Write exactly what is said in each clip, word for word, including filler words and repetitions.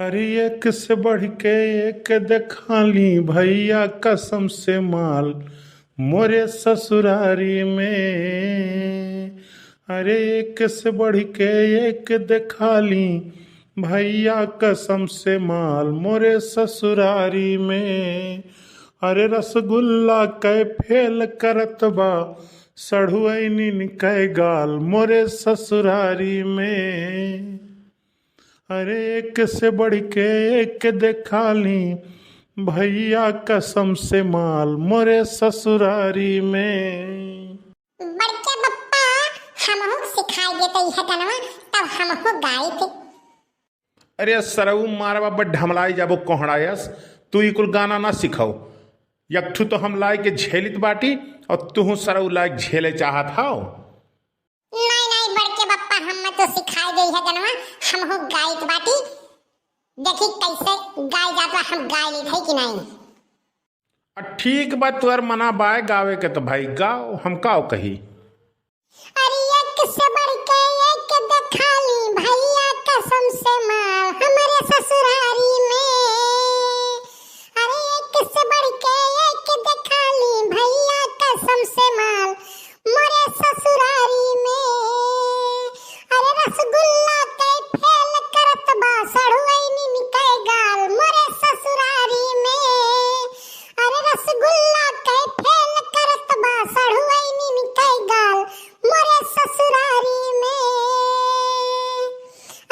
अरे एक से बढ़ के एक देखाली भइया कसम से माल मोरे ससुरारी में। अरे एक से बढ़ के एक देखाली भइया कसम से माल मोरे ससुरारी में। अरे रसगुल्ला कै फेल करत बा सढ़ुआइनिन कै गाल मोरे ससुरारी में। अरे एक से बढ़ के एक देखाली भइया कसम से माल मोरे ससुरारी में। बड़के बप्पा, हमहू सिखाई देते इहे गनवा, तब हमहू गाइत। अरे सरऊ मारवा बड़ ढमलाई जाबो कोहड़ायस, तू ई कुल गाना ना सिखाओ। एक ठू तो हम लाइके झेलित बाटी और तुहू सरऊ लाइक झेले चाहत हौ। नाई, नाई, बड़के बप्पा, हम तो सिखाई दे है गनवा, हमहू गाइत बाटी। देखी कैसे गाय जात बा, हम गाय लेत है कि नाई। आ, ठीक बा, तोर मना बाय गावे के तो भाई गाओ, हम काओ कही। अरे एक से बढ़ के एक देखाली भइया कसम से माल हमरे ससुरारी में। अरे एक से बढ़ के एक देखाली भइया कसम से माल मोरे ससुरारी में। अरे रसगुल्ला कै फेल करत बा सढ़ुआइनिन कै गाल मोरे ससुरारी में। अरे रसगुल्ला कै फेल करत बा सढ़ुआइनिन कै गाल मोरे ससुरारी में।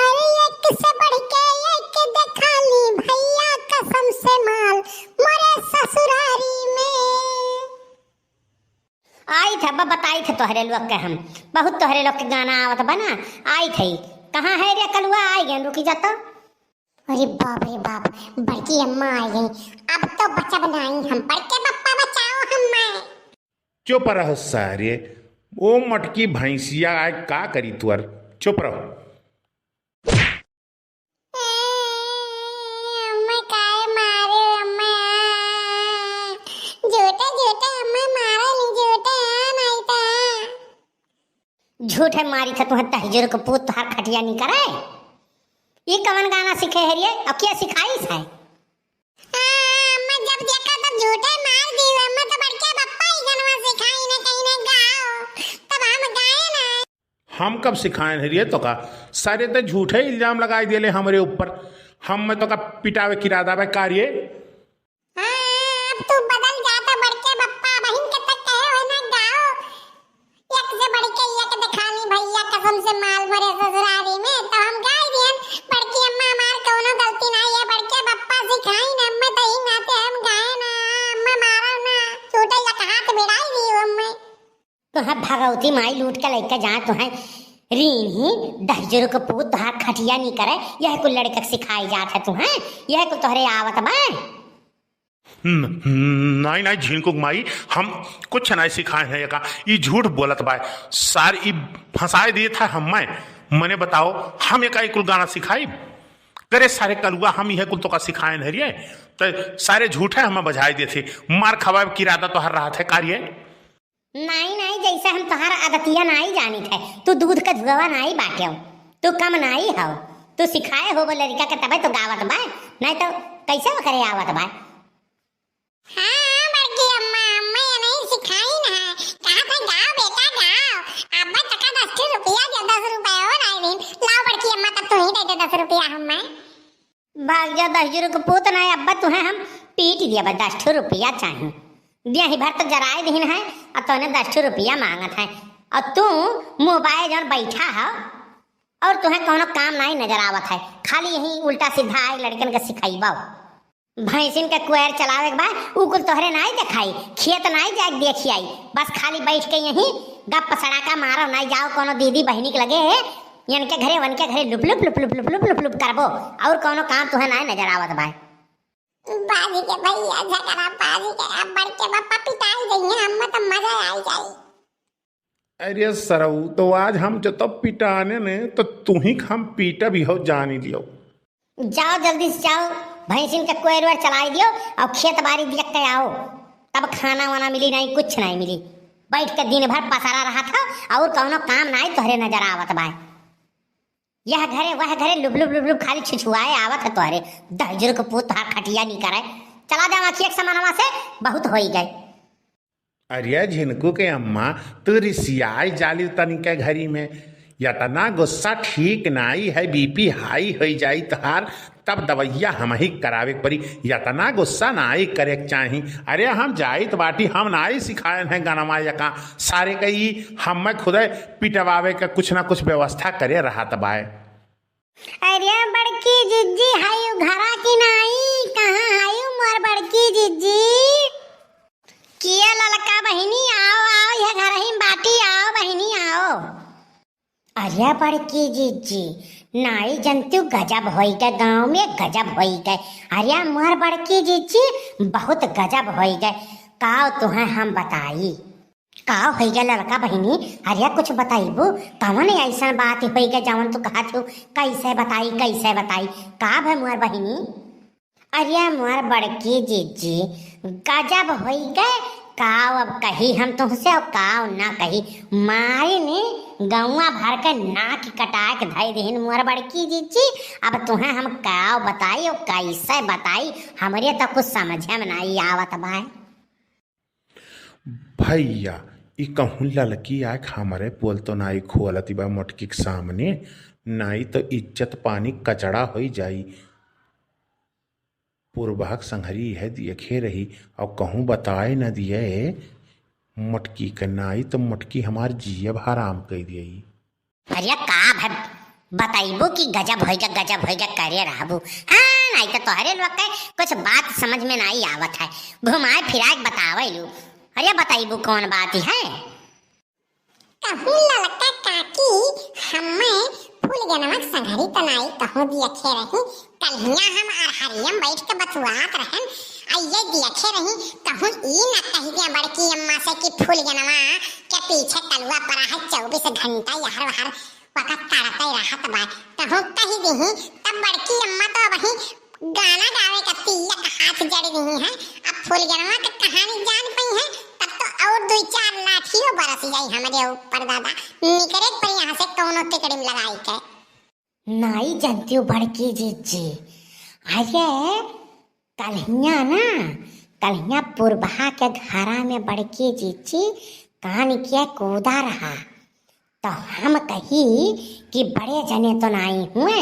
अरे एक से बढ़ के एक देखाली भइया कसम से माल मोरे ससुरारी में। आइत है, ब-, बताइत है तोहरे लोग के हम। बहुत तोहरे लोग के गाना आवत बा ना, आइत है। कहाँ है रे कलुआ, आइ गए, रुकी जा तो। अरे बाप रे बाप, बड़की अम्मा आइ गई। अब तो बचब नाई हम, बड़के बप्पा बचाओ हम्मे। चुप रह सारे, ओ मटकी भैंसिया, आए का करी तुअर, चुप रहो। अम्मा काहे मारे अम्मा? झूठे झूठे अम्मा मारे ली, झूठे आ नहीं तो। झूठे मारी था तुहे दहिजर के पूत, तोहार खटिया नहीं करे। ये कवन गाना सीखे है रे? और क्या सिखाई है? हाँ, अम्मा जब देखा तब झूठे मार दी, अम्मा तो बड़के बप्पा ही गनवा सिखाई ने कहीं ने गाओ, तब हम गाए ना। हम कब सिखाएन हरिये तोका? सारे ते झूठे इल्जाम लगाई देले हमरे ऊपर। हम में तोका पिटावे के इरादा बा का रे? हाँ, अब तू बदल जाता बड़के बप्पा, बहिन के तक कहे हो ना गाओ। एक से बढ़ के एक देखाली भैया कसम से माल मोरे ससुरारी में, तो हम गाय दियन। बड़की अम्मा हमार कौनो गलती ना, ये बड़के बप्पा सिखाई ना, अम्मा तही नाते हम गाए ना, अम्मा मारो ना, झूठे एक हाथ भिड़ाई दी अम्मा। तुहें भगवती माई लूट के लइके जाए, तुहें रीन ही दहिजरू के पूत तोहार खटिया नहीं करे, यह कुल लड़के के सिखाई जात है तुहें, यह कुल तोहरे आवत बा। न-, नाई, नाई, झिनकुक माई, हम कुछ नाई सिखाए हैं एका, ई झूठ बोलत बा, सार ई फंसाए दिए था हम मैं, मने बताओ, हम एका ई कुल गाना सिखाई? करे सारे कलुआ, हम यह कुल तोका सिखाए नहीं रे, तो सारे झूठे हमें बजाए देते, मार खवाए की इरादा तोहर रहत है का रे? नाई, नाई, जैसे हम तोहार आदतिया नाई जानित है, तू दूध का धुआवा नाई बाट्यो, तू कम नाई हो, तू सिखाए हो वो लड़का के तबे तो गावत बा, नाई तो कैसे ओकरे आवत बा? हाँ, बड़की अम्मा, अम्मा ये नहीं सिखाई ना है, कहा था गाओ बेटा गाओ, अब तक दस ठो रुपया दिया, दस रुपया हो नाई दिन, लाओ बड़की अम्मा तब तू ही दे दे दस रुपया हमें। भाग जा दहिजरू के पूत ना, अब्बा तुहें हम पीट दिया बा, दस ठो रुपया चाही। दिया ही भर तो जराए दीन है, और तोने दस ठो रुपया मांगत है, और तू मुँह बाए जौन बैठा है, और तुहें कौनो काम नाई नजर आवत है, खाली यही उल्टा सीधा आए लड़कन के सिखाइबा। भैंसिन के कुएर चलावे के बा, उ कुल तोहरे नाई देखाई, खेत नाई जाए के देखियाई, बस खाली बैठ के यही गप सड़ाका मारो, नाई जाओ कौनो दीदी बहिनी के लगे है, इनके घरे, वनके घरे लुप लुप, लुप लुप, लुप लुप, लुप लुप करबो, और कौनो काम तुहे नाय नजर आवत बाय। बाजी के भैया झगड़ा, बाजी के, अब बड़के बप्पा पिटाई जइहे, हम्मे तो मजा आई जाई। अरे सरऊ, तो आज हम जतो पिटाने ने, तो तुही के हम पीटा भी हो जानी लियो। जाओ जल्दी से जाओ, भैंसिन के कोयर वेर चलाई दियो और खेत बारी देख के आओ, तब खाना वाना मिली, नहीं कुछ नहीं मिली। बैठ के दिन भर पसारा रहा था और कौनो काम नहीं तोहरे नजर आवत बाय। यह घरे वह घरे लुभ लुभ लुभ लुभ खाली छिछुआए आवत है तोहरे। दहिजर के पूत तोहार खटिया नहीं करे। चला जा आँखिया के समानवा से, बहुत होई गए। अरे झिनकू के अम्मा, तू रिसियाई जाली तनिके घरी में। यतना गुस्सा ठीक नाई है, बीपी हाई होई जाई तोहार, तब दवैया हमही करावे के परी। यतना गुस्सा नाई करे के चाही। अरे हम जाइत बाटी, हम नाई सिखायन है गनवा यका। सारे के ई हमें खुदे पिटवावे के कुछ ना कुछ व्यवस्था करे रहत बाय। अरे बड़की जिज्जी, हायू घरा की नाई, कहाँ हायू मोर बड़की जिज्जी? किया ललका बहिनी, आओ, आओ, यह घर ही बाटी, आओ बहिनी, आओ। अरे बड़की जिज्जी, नाई जनतू गजब होई गए, गाँव में गजब होई गए। अरे मोर बड़की जिज्जी, बहुत गजब होई गए। काव तुहें हम बताई? काव होई गए ललका बहिनी? अरे कुछ बताइबू, कवन ऐसन बात होई गए जवन तू कहत हो, कैसे बताई, कैसे बताई? का भे मोर बहिनी? अरे मोर बड़की जिज्जी, गजब होई गए। काव अब कही हम तुहसे और काव ना कही। मारी ने गौवा भर के नाक कटाए के धई दिहिन मोर बड़की जिज्जी। अब तुहें हम काव बताई और कैसे बताई, हमरे तो कुछ समझे में नाई आवत बाय। भैया, ई कहूँ ललकी आए हमरे पोल तो नाई खोलती बा मोटकी के सामने, नाई तो इज्जत पानी कचड़ा होई जाई। पुरबहक संघरी है दियखे रही, और कहूँ बताए न दिए मोटकी के नाई तो मोटकी हमार जियब हराम कई दिए। अरे का भे, बताइबू कि गजब होइगा, गजब होइगा करे रहबू। हाँ, नाई तो तोहरे लोग के कुछ बात समझ में नाई आवत है, घुमाए फिराए के बतावे लू। अरे बताइबू कौन बात है? कहूँ ललका काकी, हमें फूलगनवा संघरी तो नाई कहूँ दियखे रही, कल्हिया हम अरहरियम बैठ के बतुआत रहन, आ ये दियखे रही, कहूँ ई न कही दिया बड़की अम्मा से कि फूलगनवा के पीछे कलुआ पड़ा है, चउबीस घंटा यहर वहर वकत तड़पे रहत बा। कहूँ कही दिही, तब बड़की अम्मा तो अबही गाना गावे का तिलक हाथ जड़ दिही है। अब फूलगनवा के कहानी जान पई है, तब तो और दुई चार लाठियो बरस जाई हमरे ऊपर दादा। निकरे पर यहाँ से कौनो तिकड़िम लगाई के। नाई जनतियो बड़की जिज्जी। अरे, कल्हिया ना, कल्हिया पुरबहा के घरा में बड़की जिज्जी कान के कूदा रहा। तो हम कही कि बड़े जने तो नाई हुए,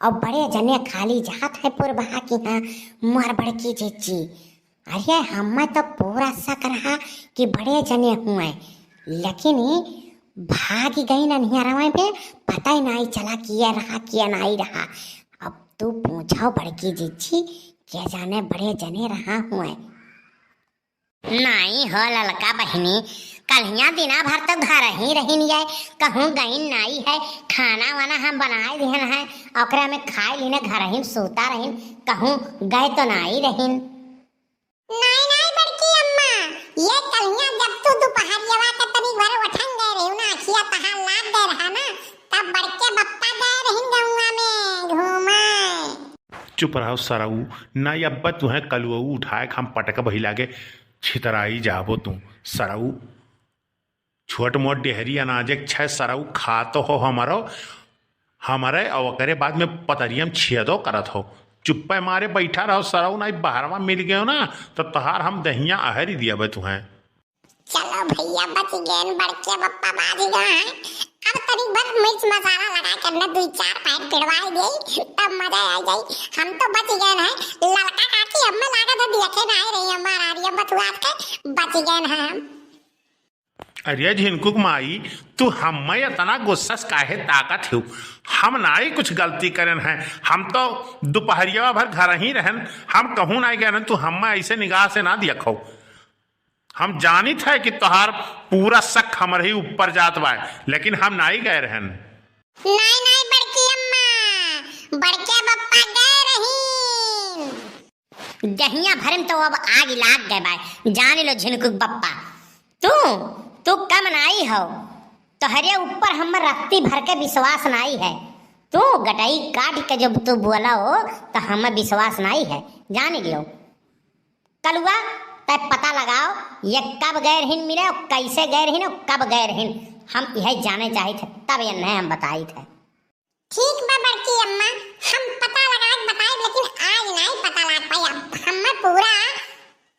और बड़े जने खाली जात है पुरबहा की हाँ, मोर बड़की जिज्जी। अरे, हमें तो पूरा शक रहा कि बड़े जने हुए, लेकिन भाग गई ननिहरवा पे, पता ही नाई चला किया रहा, किया नाई रहा। अब तू पूछो बड़की जिज्जी, के जाने बड़े जने रहा हुए। नाई हो ललका बहिनी, कल्हिया दिना भर तो घर ही रहिन ये, कहूँ गईन नाई है, खाना वाना हम बनाए दिहन है, ओकरा में खाए लिहन, घर ही सूता रहिन, कहूँ गए तो नाई रहिन। नाई, नाई बड़की अम्मा, ये कल्हिया जब तू दुपहरिया के तनी भर उठन गए रही ना, अखिया तहार लाग गए रहा ना, तब बड़के बप्पा गए रहिन गौवा में घूमे। चुप रहो सरऊ, नाई अब्बा तुहें कलुअऊ उठाए के हम पटक बही लागे, छितराई जाबो तू सरऊ। छोट मोट डेहरी अनाजे के छै सरऊ खात हो हमरो, हमरे और ओकरे बाद में पतरियम छेदो करत हो। चुप्पे मारे बैठा रहो सरऊ, नाई बहरवा मिल गयो ना तो तोहार हम दहिया अहरी दिया बे तुहें। चलो भैया बच गए, बड़के बप्पा बाज गए हैं। अब तनी भर मिर्च मसाला लगा के ना दुई चार पैकेट पिड़वाई दे, तब मजा आ जाई। हम तो बच गए हैं। ललका काकी हमें लागत है देखे ना रही हमारा, अरे बथुआत के बच गए हैं हम। अरे झिनकुक माई, तू हमें इतना गुस्सा से काहे ताकत हो? हम नाई कुछ गलती करन है, हम तो दोपहरिया भर घर ही रहन, हम कहूँ नाई गए रहन, तू हमें ऐसे निगाह से ना देखो। हम जानित है कि तोहार पूरा शक हमरे ही ऊपर जात बा, लेकिन हम नाई गए रहन। नाई, नाई बड़की अम्मा, बड़के बप्पा गए रहीन। दहिया भरे में तो अब आग लाग गए बा, जान लो झिनकुक बप्पा। तू, तू कम नाई हो, तोहरे ऊपर हमर रत्ती भर के विश्वास नाई है। तू गटई काट के जब तू बोला हो, तो हमर विश्वास नाई है, जान लो। कलुआ, तै पता लगाओ, ये कब गए रहिन मिले, और कैसे गए रहिन, और कब गए रहिन, हम यह जाने चाहित है, तब ये नहीं हम बताइत है। ठीक बा बड़की अम्मा, हम पता लगा के बताई, लेकिन आज नहीं पता लगा पाई। अब हमें पूरा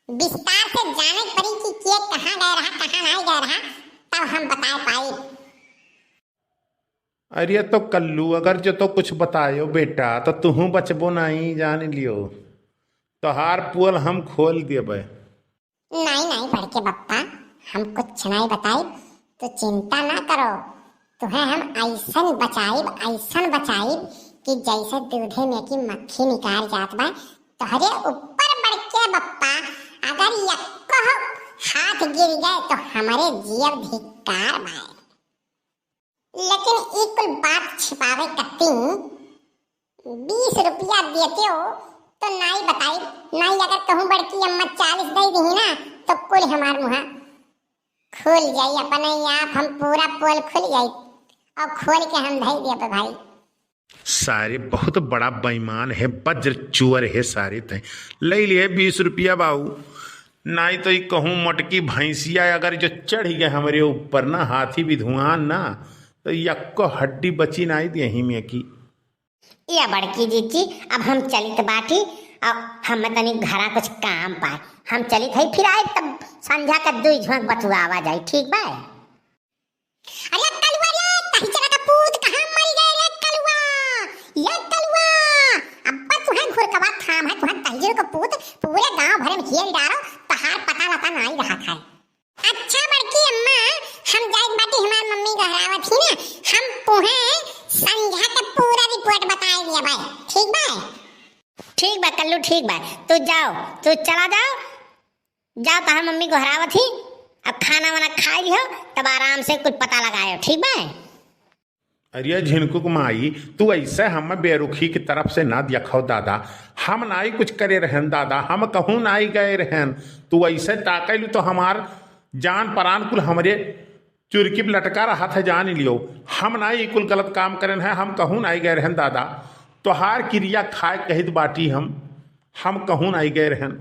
विस्तार से जाने के पड़ी कि के कहाँ गए रहा, कहाँ नहीं गए रहा, तब हम बता पाई। अरे तो कल्लू, अगर जो तो कुछ बतायो बेटा, तो तुहू बचबो नहीं, जान लियो, तोहार पोल हम खोल देबे। नहीं, नहीं, बड़के बप्पा, हम कुछ नहीं बताइब, तू चिंता ना करो। तुहें हम ऐसन बचाइब, ऐसन बचाइब कि जैसे दूधे में की मक्खी निकाल जात बा, तोहरे ऊपर बड़के बप्पा, अगर यक्को हाथ गिर गए तो हमारे जियब धिक्कार बा। लेकिन ई कुल बात छिपावे कत्ती बीस रुपया देते हो तो नाई बताई, नाई अगर कहूँ बड़की अम्मा चालीस दे दी ना तो कुल हमार मुँह खुल जाई, अपने आप हम पूरा पोल खुल जाई और खोल के हम धई देबे भाई। सारे बहुत बड़ा बेईमान है, वज्र चुअर है सारे। तय ले लिए बीस रुपया बाऊ, नाई तो ई कहूँ मोटकी भैंसिया अगर जो चढ़ गए हमरे ऊपर ना, हाथी विधुआन ना, तो यक्को हड्डी बची नाई देही में की। या बड़की जीजी, अब हम चलित बाटी, अब हम तनी घरा कुछ काम पाए, हम चलित है, फिर आए तब संझा के दुई झोंक बतुआवा जाई, ठीक बा? अरे कलुआ रे, तही चला का पूत कहाँ मर गए रे कलुआ? ये कलुआ, अब्बा तुहे घुरकवा थाम है, तुहे तही को पूत पूरे गांव भरे में हेल डारो, तहार पता लता नाई रहा था। अच्छा बड़की अम्मा, हम जाइत बाटी, हमार मम्मी गहरावत ही ना, हम तुहे संझा के पूरा रिपोर्ट बताए दिया भाई, ठीक बा? ठीक बा कल्लू, ठीक बा, तू जाओ, तू चला जाओ, जाओ तहार मम्मी गोहरावत ही, अब खाना वाना खाई लियो, तब आराम से कुछ पता लगायो, ठीक बा? अरे झिनकुक माई, तू ऐसे हम बेरुखी की तरफ से ना देखो दादा, हम नाई कुछ करे रहन दादा, हम कहूँ नाई गए रहन, तू ऐसे ताकैलू तो हमार जान परान कुल हमरे चुरकी पे लटका रहा था, जान लियो। हम नाई कुल गलत काम करेन है, हम कहूँ नाई गए रहन दादा, तोहार किरिया खाए कहित बाटी हम, हम कहूँ नाई गए रहन।